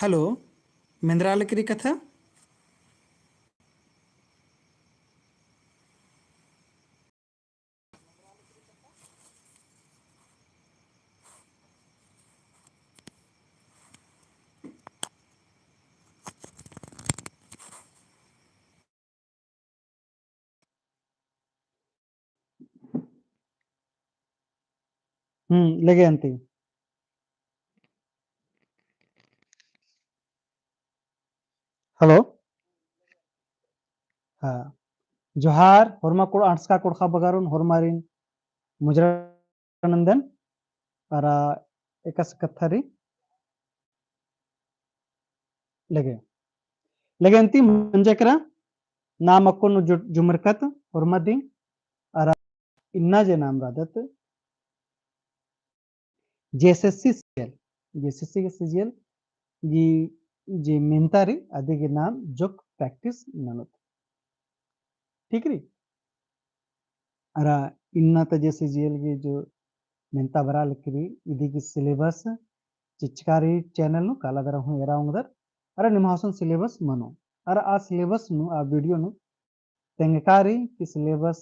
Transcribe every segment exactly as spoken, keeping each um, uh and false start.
Hello, मेंदरा लगी रई कत्था? हम्म, लगे अन्ती। Hello। हाँ। जोहार, होरमा कुड़-, अंड़सका कुँड़ुख़ बगारिन, होरमारिन मुजरा नन्दन, अरा एकासे कत्था रई लगे। लगे अन्ती मंजा केरा, नाम अक्कुन जु-, जुमरकत होरमा दिम, अरा इन्ना जे नाम रअदत, JSSC CGL, JSSC CGL गही जे मेन्ता रई, अदी गही नाम जोक practice ननोत। ठीक रई? अरा इन्ना ता JSSC CGL गही जो मेन्ता बरआ लगी रई, इदी गही syllabus चिच्चका रई channel नू, काला दरा हूँ एरा ओंगदर, अरा निम्है गुसन syllabus मनो। अरा आ syllabus नू, आ video नू तेंगका रई कि syllabus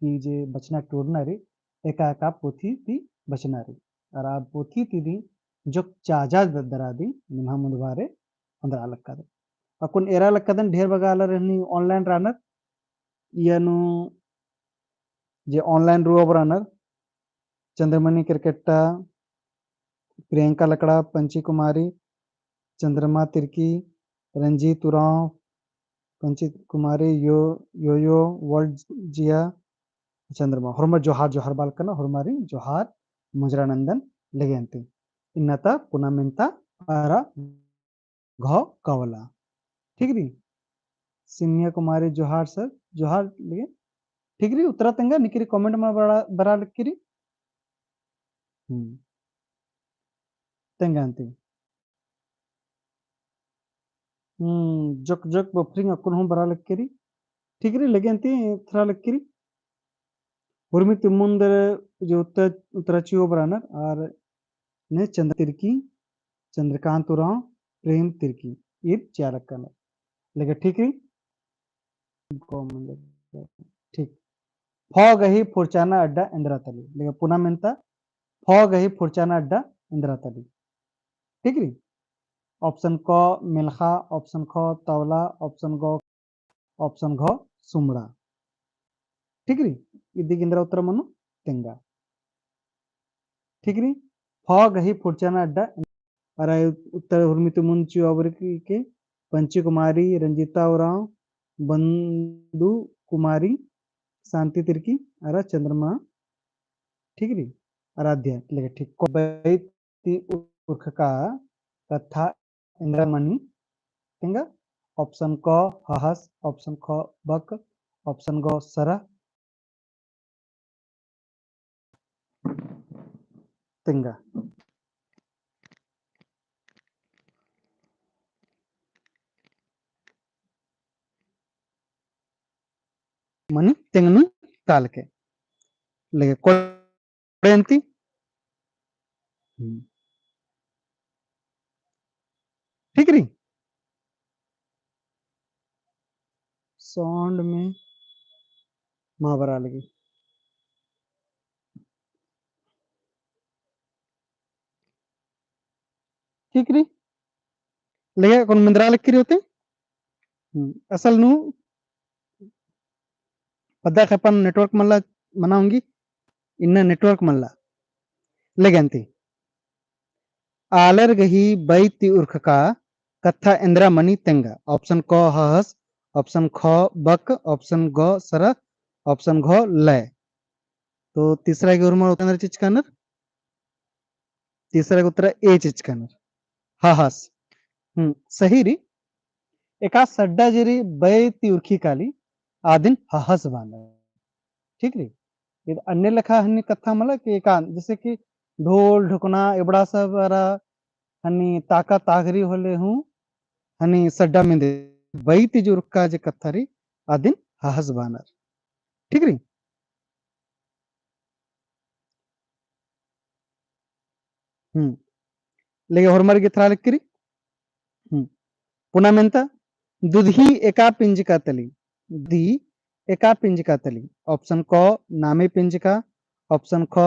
ती जे बचना टूड़ना रई, एका एका पोथी ती बचना रई। अरा पोथी ती दिम जोक चाजा द-, दरा दिम निम्है मुन्दभारे ओन्दरआ लक्कादन। अक्कुन एरा लक्कादन ढेर बग्गे आलर हनी online रअनर, इया नू जे online रओ बरनर, चंद्रमणि केरकेट्टा, प्रियंका लकड़ा, पंची कुमारी, चंद्रमा तिर्की, रंजीत उराँव, पंची कुमारी, यो, यो, यो, वर्ल्ड जिया, चंद्रमा। होरमर जोहार, जोहार बालकन, होरमारिन जोहार, मुजरा नन्दन लगे अन्ती। इन्ना ता पुना मेन्ता अरा घ कवला। ठीक रई? सिमिया कुमारी जोहार sir, जोहार लगे। ठीक रई, उत्तरा तेंगा, निकिरी comment मा बरआ, बरआ लगी रई। हम्म। तेंगा अन्ती। हम्म, जोक जोक buffering अक्कुन हूँ बरआ लगी रई। ठीक रई, लगे अन्ती थरा लगी रई। उर्मी ती मुन्द जे उत्तर, उत्तरा चिओ बरनर, अरा ने चंद्र तिर्की, चंद्रकांत उराँव, प्रेम तिर्की, ईर चिआ लक्कनर। लगे ठीक रई? ठीक। फ गही फुरचाना अड्डा एन्दरा तली। लगे पुना मेन्ता, फ गही फुरचाना अड्डा एन्दरा तली। ठीक रई? Option क मेलख़ा, option ख तौला, option ग, option घ सुमड़ा। ठीक रई? इदी गही एन्दरा उत्तरा मनो तेंगा। ठीक रई? फ गही फुरचाना अड्डा, अरा उत्तर उर्मी ती मुन्द चिओ बरकी के पंची कुमारी, रंजीता उराँव, बंदू कुमारी, शांति तिर्की, अरा चंद्रमा, ठीक रई, आराध्या, लगे ठीक। क बई ती उरखका कत्था एन्दरा मनी तेंगा, option क हहस, option ख बक, option ग सरह, तेंगा। मनी तेंगनू कालके। लगे कोड़े अन्ती। हम्म। ठीक रई? Sound में मा बरआ लगी। ठीक रई? लगे अक्कुन मेंदरा लगी रई होते? हम्म, असल नू पद्दा खेपन network मल्ला मना ओंगी, इन्ना network मल्ला। लगे अन्ती। आलर गही बई ती उरखका कत्था एन्दरा मनी तेंगा। Option क हहस, option ख बक, option ग सरह, option घ लय। तो तीसरा गही उर्मर उत्तर चिचका नर। तीसरा गही उत्तर A चिचका नर। हहस। हम्म, सही रई। एका सड्डा जे रई बई ती उरखी काली, आदिन हहस बअनर। ठीक रई। इद अन्ने लेखा हनी कत्था मला कि एका, जैसे कि ढोल, ढुकना, एबड़ा सब अरा हनी ताका तागरी होले हूँ, हनी सड्डा मेंदे बई ती जे उरखका जे कत्था रई, आदिन हहस बअनर। ठीक रई? हम्म। लेकिन होरमर गे थरा लगी रई। हम्म। पुना मेन्ता, दुधी एका पिंजका तली। दुधी एका पिंजका तली। Option क, नामे पिंजका। Option ख,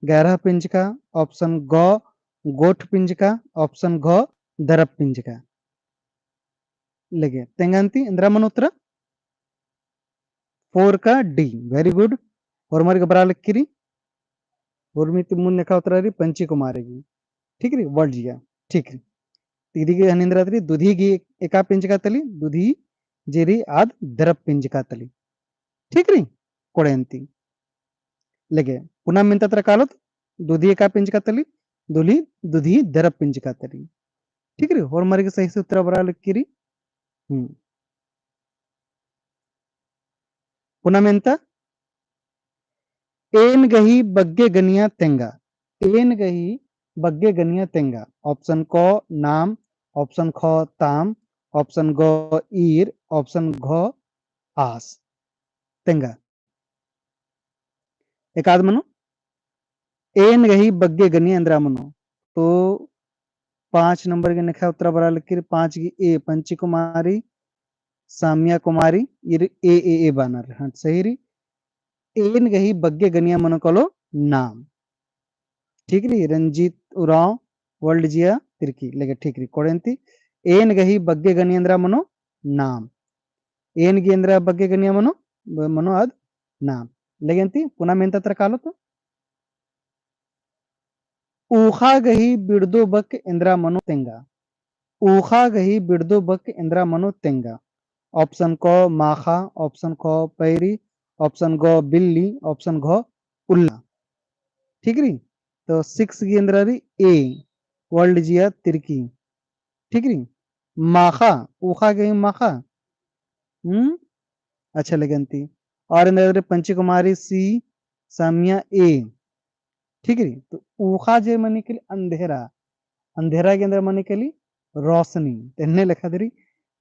गैरह पिंजका। Option ग, गोठ पिंजका। Option घ, दरप पिंजका। लगे, तेंगा अन्ती एन्द्रा मनो उत्तरा? Four का D, very good। होरमर गे बरआ लगी रई। होरमी ती मुन्द नेखा उत्तरा रई पंची कुमारी गे। ठीक रई, world जिया। ठीक रई। इदी गे हनी एन्द्रा तली, दुधी गे एका पिंजका तली, दुधी जे रई आद दरप पिंजका तली। ठीक रई, कोड़े अन्ती। लगे, पुना मेन्ता तरा कालोत, दुधी एका पिंजका तली, दुधी, दुधी दरप पिंजका तली। ठीक रई, होरमर गे सही से उत्तरा बरआ लगी रई। हम्म। पुना मेन्ता, एन गही बग्गे गनिया तेंगा। एन गही बग्गे गनिया तेंगा। Option क, नाम। Option ख, ताम। Option ग, ईर। Option घ, आस। तेंगा। एकाद मनो, एन गही बग्गे गनिया एन्द्रा मनो। तो पाँच नंबर गे नेखा उत्तरा बरआ लगी रई, पाँच गे A, पंची कुमारी, सामिया कुमारी, ईर A, A, A बानर। हाँ, सही रई। एन गही बग्गे गनिया मनो कालो नाम। ठीक रई, रंजीत उराँव, world जिया तिरकी। लगे, ठीक रई, कोड़े अन्ती, एन गही बग्गे गनिया एन्द्रा मनो नाम। एन गही एन्द्रा बग्गे गनिया मनो, ब-, मनो आद नाम। लगे अन्ती, पुना मेन्ता तरा कालोत। ऊखा गही बिड़दो बक एन्द्रा मनो तेंगा। ऊखा गही बिड़दो बक एन्द्रा मनो तेंगा। Option क, माखा। Option ख, पैरी। Option ग, बिल्ली। Option घ, उल्ला। ठीक रई? तो six गे एन्द्रा रई A, world जिया तिरकी। ठीक रई? माखा, ऊखा गही माखा। हम्म? अच्छा लगे अन्ती। और एन्द्रा रई पंची कुमारी C, सामिया A। ठीक रई? तो ऊखा जे मनी काली अंधेरा, अंधेरा गे एन्द्रा मनी काली रोशनी। तो एन्ने लेखा दरी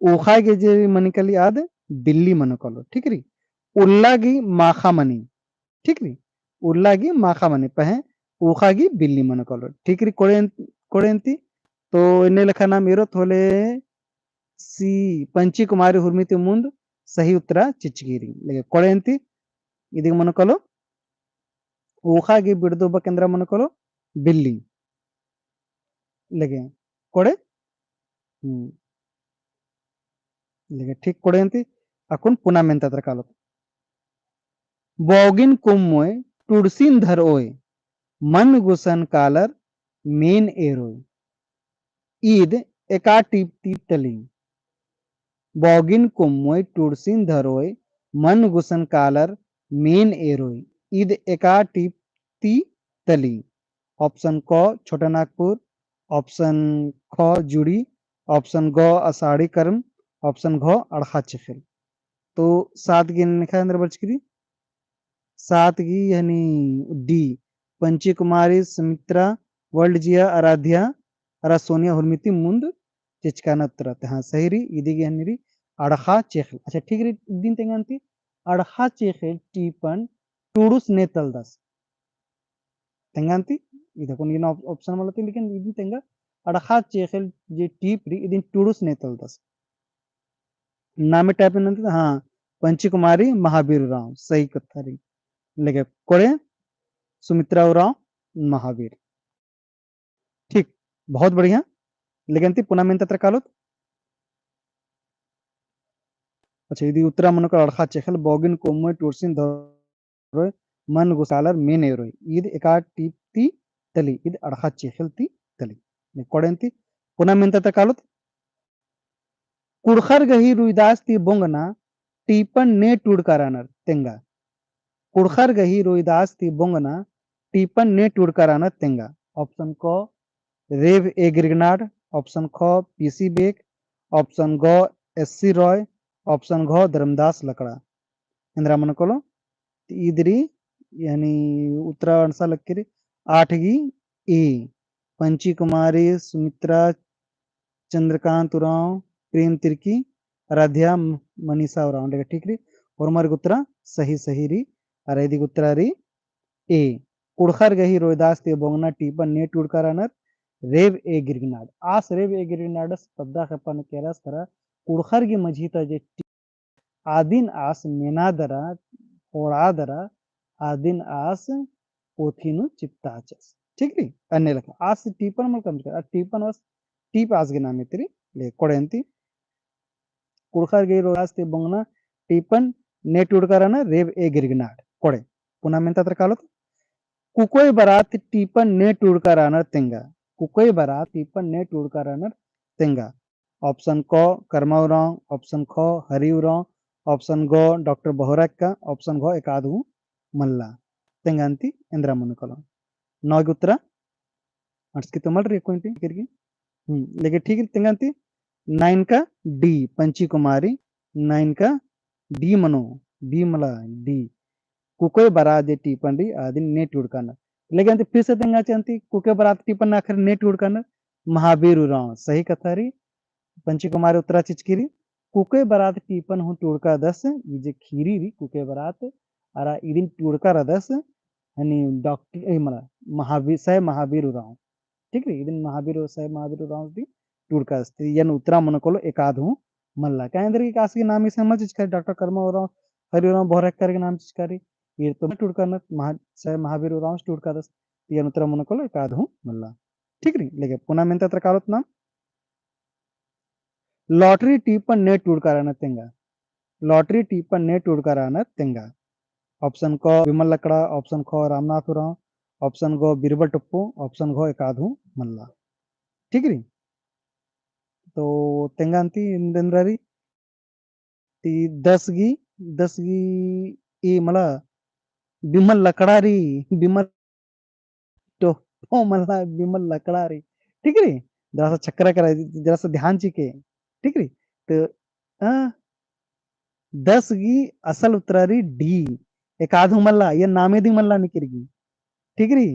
ऊखा गे जे मनी काली आद बिल्ली मनो कालो। ठीक रई? उल्ला गे माखा मनी। ठीक रई? उल्ला गे माखा मनी, पहें ऊखा गे बिल्ली मनो कालो। ठीक रई? कोड़े, कोड़े अन्ती। तो एन्ने लेखा नाम एरोत होले C, पंची कुमारी हुरमी ती मुन्द सही उत्तरा चिच्चकी रई। लगे कोड़े अन्ती, इदी गे मनो कालो, ऊखा गे बिड़दो बक एन्द्रा मनो कालो, बिल्ली। लगे कोड़े, हम्म। लगे ठीक कोड़े अन्ती, अक्कुन पुना मेन्ता तरा कालोत। बौगिन कुम्मोय टुड़सिन धरओय, मन गुसन कालर मेन एरोय। ईद एका टीप ती तली। बौगिन कुम्मोय टुड़सिन धरओय, मन गुसन कालर मेन एरोय। ईद एका टीप ती तली। Option क, छोटा नागपुर। Option ख, जुड़ी। Option ग, असाड़ी कर्म। Option घ, अड़खा चेखेल। तो सात गे नेखा एन्द्रा बरचकी रई? सात गे हनी D, पंची कुमारी, सुमित्रा, world जिया, आराध्या, अरा सोनिया हुरमी ती मुन्द चिचकाना उत्तरा। तो हाँ, सही रई, इदी गे हनी रई अड़खा चेखेल। अच्छा, ठीक रई, इदिन तेंगा अन्ती, अड़खा चेखेल टीपन टुड़ुस ने तलदस। तेंगा अन्ती, इदा कुन इना op-, option मला ती, लेकिन इदिन तेंगा अड़खा चेखेल जे टीप रई, इदिन टुड़ुस ने तलदस। नामे type नन्ती, हाँ, पंची कुमारी महावीर उराँव, सही कत्था रई। लगे कोड़े सुमित्रा उराँव महावीर। ठीक, बहुत बढ़िया। लगे अन्ती पुना मेन्ता तरा कालोत। अच्छा, इदी उत्तरा मनो कालो अड़खा चेखेल, बौगिन कुम्मोय टुड़सिन धरओय, मन गुसन कालर मेन एरोय। ईद एका टीप ती तली, ईद अड़खा चेखेल ती तली। ने कोड़े अन्ती पुना मेन्ता तरा कालोत। कुँड़ुख़र गही रुइदास ती बोंगना टीपन ने टूड़का रअनर तेंगा। कुँड़ुख़र गही रुइदास ती बोंगना टीपन ने टूड़का रअनर तेंगा। Option क, रेव ए गिरगनाड, option ख, पीसी बेक, option ग, एससी रॉय, option घ, धर्मदास लकड़ा। एन्दरा मनो कालो, ती ईद रई, यानी उत्तरा अंड़सा लगी रई, आठ गी ए, पंची कुमारी, सुमित्रा, चंद्रकांत उराँव, प्रेम तिर्की, आराध्या, म-, मनीषा उराँव, लेकिन ठीक रई, होरमर गे उत्तरा सही सही रई, अरा इदी गे उत्तरा रई ए, कुँड़ुख़र गही रोहिदास ती बोंगना टीपन ने टूड़का रअनर, रेब ए गिरगनाड। आस रेब ए गिरगनाडस पद्दा खेपन केरस तरा कुँड़ुख़र गही मझी ता जे टी-, आदिन आस मेना दरा, ख़ोंड़ा दरा, आदिन आस पोथी नू चिपताचस। ठीक रई? अन्ने लेखा। आस टीपन मल कमचकर, आ टीपन बस, टीप आस गही नामे ती रई, ले कोड़े अन्ती। कुँड़ुख़र गही रोड़ास ती बोंगना टीपन ने टूड़का रअनर रेब ए गिरगनाड। कोड़े। पुना मेन्ता तरा कालोत। कुकोय बरात टीपन ने टूड़का रअनर तेंगा। कुकोय बरात टीपन ने टूड़का रअनर तेंगा। Option क करमा उराँव, option ख हरि उराँव, option ग डॉक्टर बहुरा एक्का, option घ एकाद हूँ मल्ला। तेंगा अन्ती एन्दरा मनो कालो। नौ गे उत्तरा अंड़सकी तो मल रई कोई ती किरकी। हम्म, लेकिन ठीक रई, तेंगा अन्ती नाइन का D, पंची कुमारी, नाइन का D मनो, B मला D। कुकोय बरात जे टीपन रई, आदिन ने टूड़का रअनर। लेकिन अन्ती फिर से तेंगा चे अन्ती, कुकोय बरात टीपन आखिर ने टूड़का रअनर, महावीर उराँव। सही कत्था रई, पंची कुमारी उत्तरा चिचकी रई। कुकोय बरात टीपन हूँ टूड़कादस, ई जे खीरी रई, कुकोय बरात, अरा इदिन टूड़का रअदस, हनी डॉक्टर, ए, मला, महावीर, सय महावीर उराँव। ठीक रई, इदिन महावीर, सय महावीर उराँवस ती टूड़कादस। ती एन उत्तरा मनो कालो एकाद हूँ मल्ला। का एन्देरगे आस गही नाम इसन मल चिचका रई, डॉक्टर करमा उराँव, हरि उराँव, बहुरा एक्का गही नाम चिचका रई। ईर तो टूड़का रअनर, महा-, सय महावीर उराँवस टूड़कादस। ती एन उत्तरा मनो कालो एकाद हूँ मल्ला। ठीक रई, लेकिन पुना मेन्ता तरा कालोत नाम। लॉटरी टीपन ने टूड़का रअनर तेंगा। लॉटरी टीपन ने टूड़का रअनर तेंगा। Option क विमल लकड़ा, option ख रामनाथ उराँव, option ग बीरबल टोप्पो, option घ एकाद हूँ मल्ला। ठीक रई? तो तेंगा अन्ती एन्देर रई। ती दस गी, दस गी ए मला बिमल लकड़ा रई, बिमल टोप्पो मल्ला, बिमल लकड़ा रई। ठीक रई? जरा सा चक्करा करा, जरा सा ध्यान चिके। ठीक रई? तो, आ, दस गी असल उत्तरा रई D। एकाद हूँ मल्ला, एन नामे दिम मल्ला निकिरगी। ठीक रई?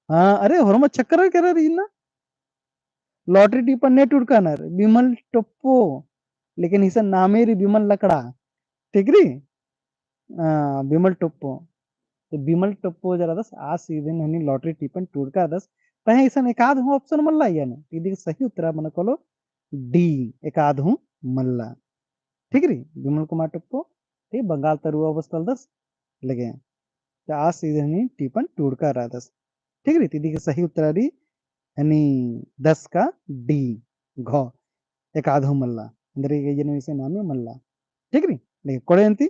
हाँ, अरे, होरमा चक्करा करा रई ना। लॉटरी टीपन ने टूड़का रअनर, बिमल टोप्पो, लेकिन इसन नामे रई बिमल लकड़ा। ठीक रई? आ, बिमल टोप्पो। तो बिमल टोप्पो जे रअदस, आस इदिन हनी लॉटरी टीपन टूड़कादस। पहें इसन एकाद हूँ option मल्ला इय्या नू। इदी सही उत्तरा मनो कालो D, एकाद हूँ मल्ला। ठीक रई? बिमल कुमार टोप्पो, ते बंगाल तरुआ बस तलदस, लेकिन ते आस इदिन हनी टीपन टूड़का रअदस। ठीक रई? ती इदी सही उत्तरा रई हनी दस का D, घ। एकाद हूँ मल्ला। एन्देरगे इय्या नू इसन नामे मल्ला। ठीक रई? लेकिन कोड़े अन्ती,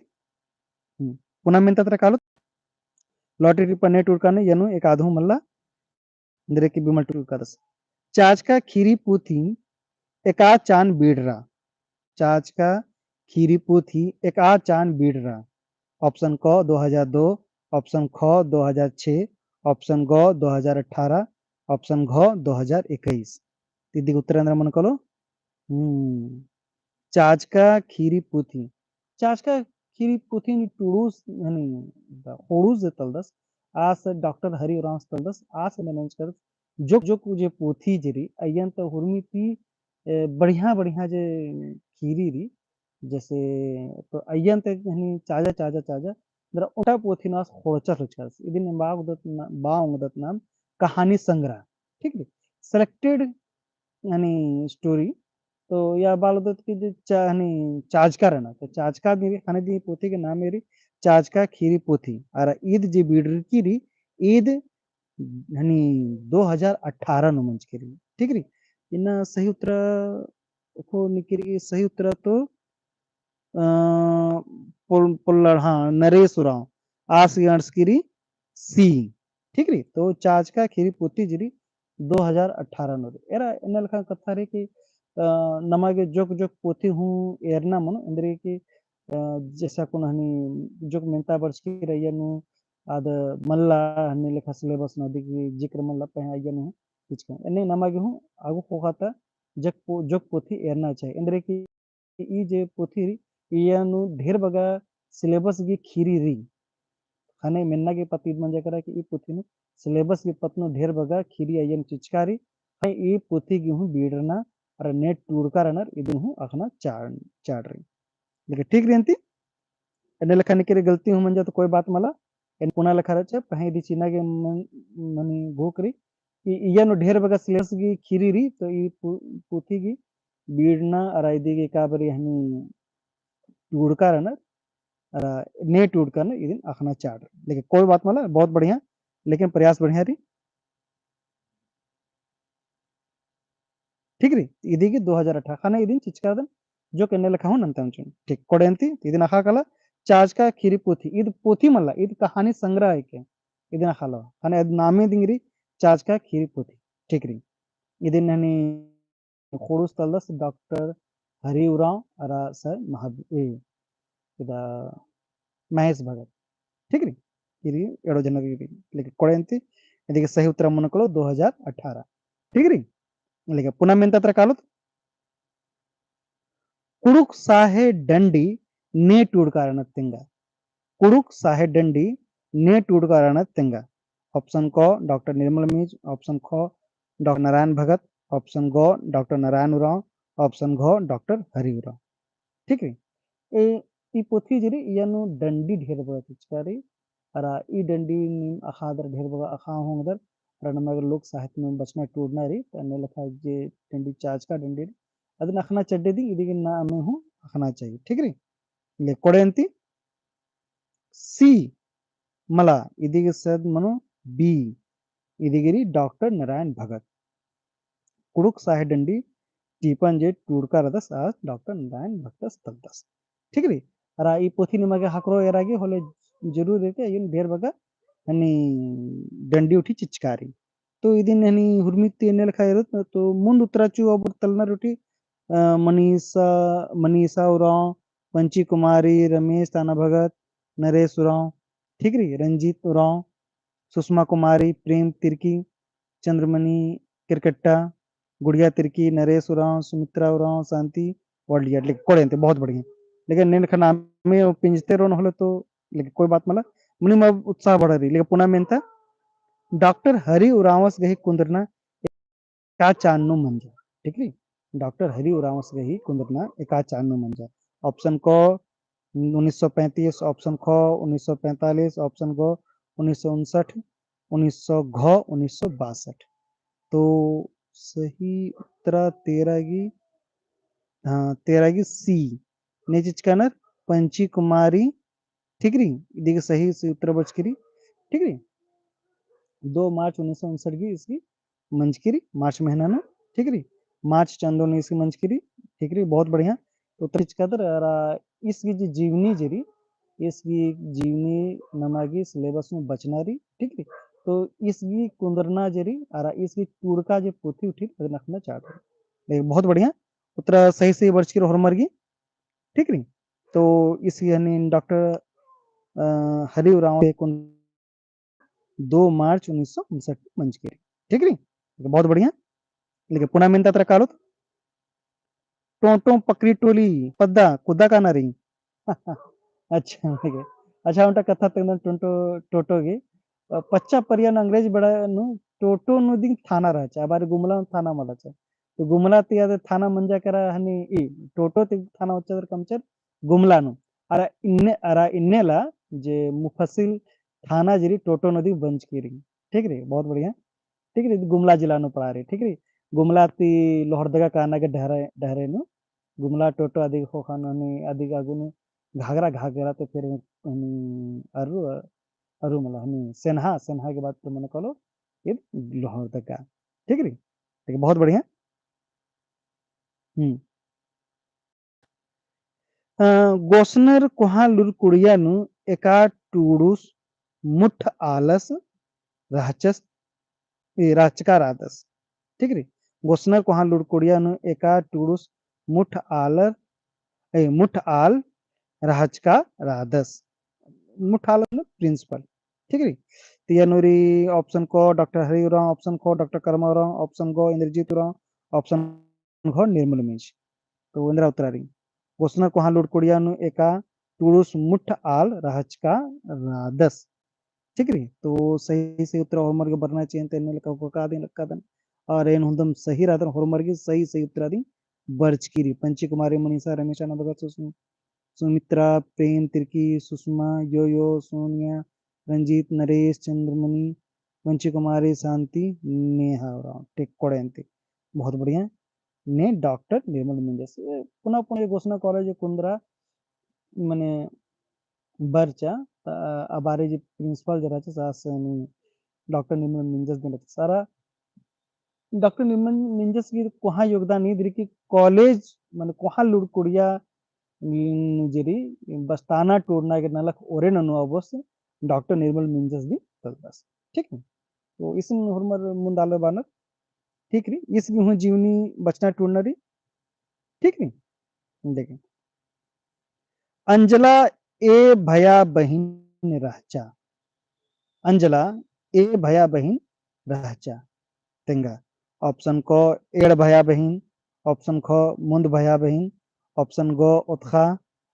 हम्म, पुना मेन्ता तरा कालोत। लॉटरी टीपन ने टूड़का रअनर, इय्या नू एकाद हूँ मल्ला। एन्देरगे बिमल टूड़कादस। चाचका खीरी पुथी एका चान बीड़रा। चाचका खीरी पुथी एका चान बीड़रा। Option क दो हज़ार दो, option ख दो हज़ार छह, option ग दो हज़ार अठारह, option घ दो हज़ार इक्कीस। ती इदी उत्तर एन्दरा मनो कालो? हम्म। चाचका खीरी पुथी। चाचका खीरी पुथी नी टूड़ुस, हनी, ख़ोंड़ुस जे तलदस, आस डॉक्टर हरि उराँवस तलदस, आस एन्ने मेंजकदस, जोक, जोक जे पुथी जे रई, अइय्यन ता हुरमी ती, ए, बढ़िया, बढ़िया जे खीरी रई, जैसे, तो अइय्यन ता हनी चाजा, चाजा, चाजा, दरा ओन्टा पुथी नू आस ख़ोंड़चस लचकदस। इदिन बआ ओंगदत ना-, बआ ओंगदत नाम कहानी संग्रह, ठीक रई? Selected यानी story। तो या बाल दत कि जे चा-, यानी चाजका रहना, तो चाजका भी ख़ने दी पुथी के नाम एरी चाजका खीरी पुथी। अरा ईद जे बिड़रकी रई, ईद यानी दो हज़ार अठारह नू मंजकी रई, ठीक रई। इन्ना सही उत्तरा, ओखो निकरी सही उत्तरा तो, अ, पुल-, पुल्लड़, हाँ, नरेश उराँव, आस गे अंड़सकी रई C। ठीक रई, तो चाजका खीरी पुथी जे रई दो हज़ार अठारह नू रई। एरा एन्ने लेखा कत्था रई कि, अ, नमा गे जोक जोक पुथी हूँ एरना मनो, एन्देरगे कि, अ, जैसा कुन हनी जोक मेन्ता बरचकी रई अइय्या नू, आद मल्ला हनी लेखा syllabus नू अदी की जिक्र मल्ला पहें अइय्या नू हिचका। एन्ने नमा गे हूँ आगू ख़ोख़ा ता जक पो-, जोक पुथी एरना चाही। एन्देरगे कि ई जे पुथी रई, इय्या नू ढेर बग्गे syllabus गही खीरी रई। ख़ने मेन्ना गे पत्त ईद मंजा केरा कि ई पुथी नू syllabus गही पत्त नू ढेर बग्गे खीरी अइय्या नू चिचका रई। ख़ने ई पुथी गे हूँ बिड़रना अरा ने टूड़का रअनर इदिन हूँ अख़ना चाड़, चाड़ रई। लेकिन ठीक रई अन्ती, एन्ने लेखा निकरी गलती हूँ मंजा तो कोई बात मला, एन पुना लेखा रहचा, पहें इदी चिअना गे मन, मनी घोख रई, इ-, इया नू ढेर बग्गे syllabus गही खीरी रई, तो ई पु-, पुथी गही बीड़ना अरा इदी गही एका बारी हनी टूड़का रअनर, अरा ने टूड़का रअनर, इदिन अख़ना चाड़। लेकिन कोई बात मला, बहुत बढ़िया, लेकिन प्रयास बढ़िया रई। ठीक रई, इदी गही दो हजार अठारह, ख़ने इदिन चिचका रअदन, जो कि एन्ने लेखा हूँ नन्ता चिओन। ठीक, कोड़ेन्ती, इदिन अख़ा काला, चाचका खीरी पुथी, इद पुथी मला, इद कहानी संग्रह हिके, इदिन अख़ा लो, ख़ने इद नामे दिम रई, चाचका खीरी पुथी। ठीक रई, इदिन हनी कुँड़ुख़ तलदस डॉक्टर हरि उराँव अरा सर महावीर, ए, इदा महेश भगत। ठीक रई? इरी एड़ो जनक रई। लेकिन कोड़ेन्ती, इदी गही सही उत्तर मनो कालो दो हजार अठारह। ठीक रई? लेकिन पुना मेन्ता तरा कालोत। कुँड़ुख़ साहे डंडी ने टूड़का रअनर तेंगा। कुँड़ुख़ साहे डंडी ने टूड़का रअनर तेंगा। Option क डॉक्टर निर्मल मिंज, option ख डॉक्टर नारायण भगत, option ग डॉक्टर नारायण उराँव, option घ डॉक्टर हरि उराँव। ठीक रई? ए, ई पुथी जे रई, इया नू डंडी ढेर बग्गे चिचका रई, अरा ई डंडी नीम अख़ादर ढेर बग्गे अख़ा ओंगदर, अरा नमा गे लोक साहित्य नू बचना टूड़ना रई, तो एन्ने लेखा जे डंडी चाचका डंडी रई, अदिन अख़ना चड्डे दिम, इदी गही नामे हूँ अख़ना चाहिए। ठीक रई? ले कोड़ेन्ती, C मला, इदी गही सद मनो B, इदी गही रई डॉक्टर नारायण भगत। कुँड़ुख़ साहे डंडी टीपन जे टूड़का रअदस आस डॉक्टर नारायण भगतस तलदस। ठीक रई? अरा ई पुथी निमा गे ख़क्खरो एरा गे होले जरूर रई के, अइय्यन ढेर बग्गे हनी डंडी उठी चिचका रई। तो इदिन हनी हुरमी ती एन्ने लेखा एरोत, तो मुन्द उत्तरा चू अबुर तलनर उठी, अ, मनीषा, मनीषा उराँव, पंची कुमारी, रमेश ताना भगत, नरेश उराँव, ठीक रई, रंजीत उराँव, सुषमा कुमारी, प्रेम तिर्की, चंद्रमणि केरकेट्टा, गुड़िया तिर्की, नरेश उराँव, सुमित्रा उराँव, शांति वाडलिया, लेकिन कोड़ेन्ती, बहुत बढ़िया। लेकिन एन्ने लेखा नामे पिंजते रओन होले तो, लेकिन कोई बात मला, मनी मा उत्साह बढ़ा रई, लेकिन पुना मेन्ता, डॉक्टर हरि उराँवस गही कुन्दरना एका चान नू मंजा, ठीक रई? डॉक्टर हरि उराँवस गही कुन्दरना एका चान नू मंजा। Option क उन्नीस सौ पैंतीस, option ख उन्नीस सौ पैंतालीस, option ग उन्नीस सौ उनसठ, उन्नीस सौ घ उन्नीस सौ बासठ। तो सही उत्तरा तेरा गही, हाँ, तेरा गही C। ने चिचका रअनर पंची कुमारी, ठीक रई, इदी गही सही, सही उत्तर बरचकी रई, ठीक रई। दो मार्च उन्नीस सौ उनसठ गही ईस्वी मंजकी रई, मार्च महीना नू, ठीक रई, मार्च चंदो नू ईस्वी मंजकी रई, ठीक रई, बहुत बढ़िया। तो उत्तर चिचका रअदर, अरा ईस गही जे जीवनी जे रई, ईस गही जीवनी नमा गही syllabus नू बचना रई, ठीक रई। तो ईस गही कुन्दरना जे रई, अरा ईस गही टूड़का जे पुथी उठी, अदिन अख़ना चाड़। बहुत बढ़िया, उत्तर सही, सही बरचकी रई होरमर गही, ठीक रई। तो ईस गही हनी डॉक्टर, अ, हरि उराँव के कुन दो मार्च उन्नीस सौ उनसठ मंजकी रई। ठीक रई? बहुत बढ़िया। लेकिन पुना मेन्ता तरा कालोत। टोंटो पकरी टोली पद्दा कुद्दा काना रई। अच्छा, ठीक है। अच्छा, ओन्टा कत्था तेंगदन टोंटो, टोटो गे। अ, पच्चा परिया नू अंग्रेज बेड़ा नू टोटो नू दिम थाना रहचा, आ बारी गुमला नू थाना मल रहचा। तो गुमला ती आद थाना मंजा केरा हनी ई, टोटो ती थाना होच्चा दर कमचर गुमला नू। अरा इन्ने, अरा इन्नेला जे मुफस्सिल थाना जे रई टोटो नू दिम बंचकी रई। ठीक रई, बहुत बढ़िया। ठीक रई, गुमला जिला नू पड़ा रई, ठीक रई। गुमला ती लोहरदगा काना गे डहरे, डहरे नू, गुमला टोटो अदिगे ख़ोख़ा नू हनी अदिगे आगू नू घाघरा, घाघरा ती फिर हनी अरू, अरू मला हनी सेन्हा, सेन्हा के बाद तो मने कालो ईद लोहरदगा। ठीक रई? ठीक, बहुत बढ़िया। हम्म। अ, गोसनर कोहाँ लूरकुड़िया नू एका टूड़ुस मुठ आलस रहचस, ए, रहचका रअदस। ठीक रई? गोसनर कोहाँ लूरकुड़िया नू एका टूड़ुस मुठ आलर, ए, मुठ आल रहचका रअदस। मुठ आल मतलब principal। ठीक रई? तिया नू रई option क डॉक्टर हरि उराँव, option ख डॉक्टर करमा उराँव, option ग इंद्रजीत उराँव, option घ निर्मल मिंज। तो एन्दरा उत्तरा रई। गोसनर कोहाँ लूरकुड़िया नू एका टूड़ुस मुठ आल रहचका रअदस। ठीक रई? तो सही, सही उत्तरा होरमर गे बरना चाहिए, तो एन्ने लेखा कोका दिम लक्कादन। और एन हुन्दम सही रअदन, होरमर गे सही, सही उत्तरा दिम बरचकी रई। पंची कुमारी, मनीषा, रमेश, अना भगत, सुषमा, सुमित्रा, प्रेम, तिर्की, सुषमा, योयो, सोनिया, रंजीत, नरेश, चंद्रमणि, वंशी कुमारी, शांति, नेहा उराँव, ठीक कोड़े अन्ती। बहुत बढ़िया। ने डॉक्टर निर्मल मिंजस। ए, पुना पुना घोषणा कॉलेज कुन्दरा, मने, बरचा, त, अबारी जे principal जे रहचा, सास ने डॉक्टर निर्मल मिंजस दिन रहचा। सारा डॉक्टर निर्मल मिंजस गही कोहाँ योगदान नीदरी कि कॉलेज, मने, कोहाँ लुड़कुड़िया, उम, जेरी बस्ताना टूड़ना के नलख ओरे ननु अबोस डॉक्टर निर्मल मिंजस दी तलदस। ठीक है? तो इसन होरमर मुन्दालो बानर। ठीक रई, इस गही हूँ जीवनी बचना टूड़ना रई। ठीक रई? देखें। अंजला ए भया बहिन रहचा। अंजला ए भया बहिन रहचा। तेंगा। Option क एंड़ भया बहिन, option ख मुन्द भया बहिन, option ग ओतखा,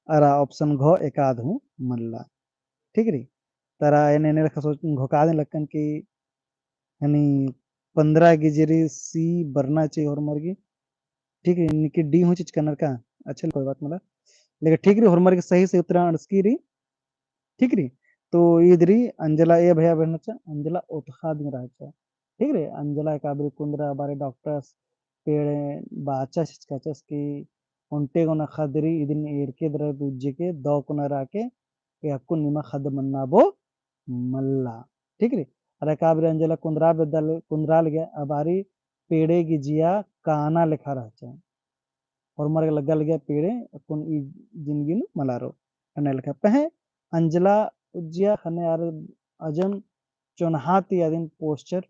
अरा option घ एकाद हूँ मल्ला। ठीक रई? तरा एन एन्ने लेखा सोच घोकादिन लक्कन कि हनी पन्द्रह गे जेरी सी बरना चाहिए होरमर गे। ठीक रई, निकी D हूँ चिचका नर का। अच्छा, कोई बात मला। लेकिन ठीक रई, होरमर गे सही सही उत्तर अंड़सकी रई। ठीक रई, तो ईद रई अंजला ए भया बहिन रहचा, अंजला ओतखा दिम रहचा। ठीक रई, अंजला एकाबरी कुन्दरा अबारी डॉक्टर्स पेड़े बाचा चिचकाचस कि ओन्टे गोना ख़द्द रई, इदिन एरके दरा उज्जे के दौ कोना राके, ए अक्कुन निमा ख़द्द मन्ना बो मल्ला। ठीक रई, अरा एकाबरी अंजला कुन्दरा बेद्दा ल-, कुन्दरा लगिया अबारी पेड़े गे जिया काना लेखा रहचा। होरमर गे लग्गा लगिया पेड़े अक्कुन ई जिनगी नू मलारो। एन्ने लेखा पहें अंजला उज्जिया ख़ने आर अजम चोन्हा ती अदिन posture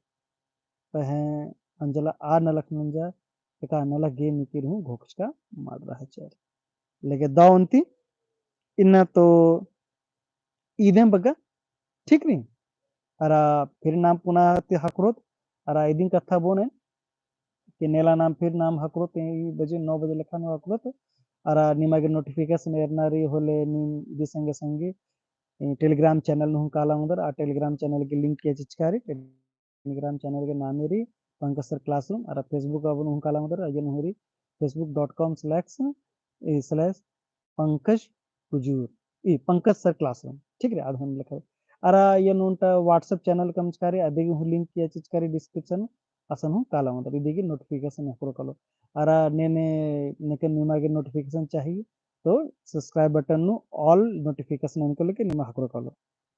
पहें अंजला आर नलख नंजा, एका नलख गे निकिर हूँ घोखचका मल रहचर। लेके दौ ओन्ती इन्ना तो ईदेम बग्गा। ठीक रई? अरा फिर नाम पुना ती ख़क्खरोत, अरा इदिन कत्था बओन एन, कि नेला नाम फिर नाम ख़क्खरोत, ई बजे, नौ बजे लेखा नू ख़क्खरोत, अरा निमा गे notification एरना रई होले नीम इदी संगे संगे, ई Telegram channel नू हूँ काला ओंगदर, आ Telegram channel गे link किया चिचका रई, Telegram channel गे नामे रई पंकज सर classroom, अरा Facebook अब नू हूँ काला ओंगदर, अइय्या नू हूँ रई facebook dot com slash, ए, slash पंकज कुजूर, ई पंकज सर classroom, ठीक रई, आद हूँ लेखा। अरा अइय्या नू ओन्टा WhatsApp channel कमचका रई, अदी गे हूँ link किया चिचका रई description, असन हूँ काला ओंगदर, इदी गे notification ख़क्खरो कालो। अरा ने, ने, नेकन निमा गे notification चाहिए, तो subscribe button नू all notification एन कालो के निमा ख़क्खरो कालो।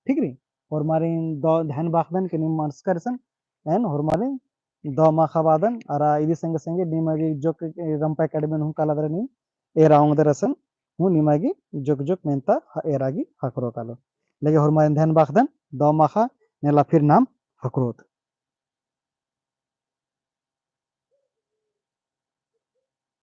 ठीक रई? होरमारिन दौ ध्यान बाखदन के निम अंड़सकर सन, एन होरमारिन दौ माख़ा बअदन, अरा इदी संगे संगे निमा गे जोक रंपा academy नू हूँ काला दरा नीम एरा ओंगदर असन, हूँ निमा गे जोक जोक मेन्ता ह-, एरा गे ख़क्खरो कालो। लेके होरमारिन ध्यान बाखदन, दौ माख़ा नेला फिर नाम ख़क्खरोत।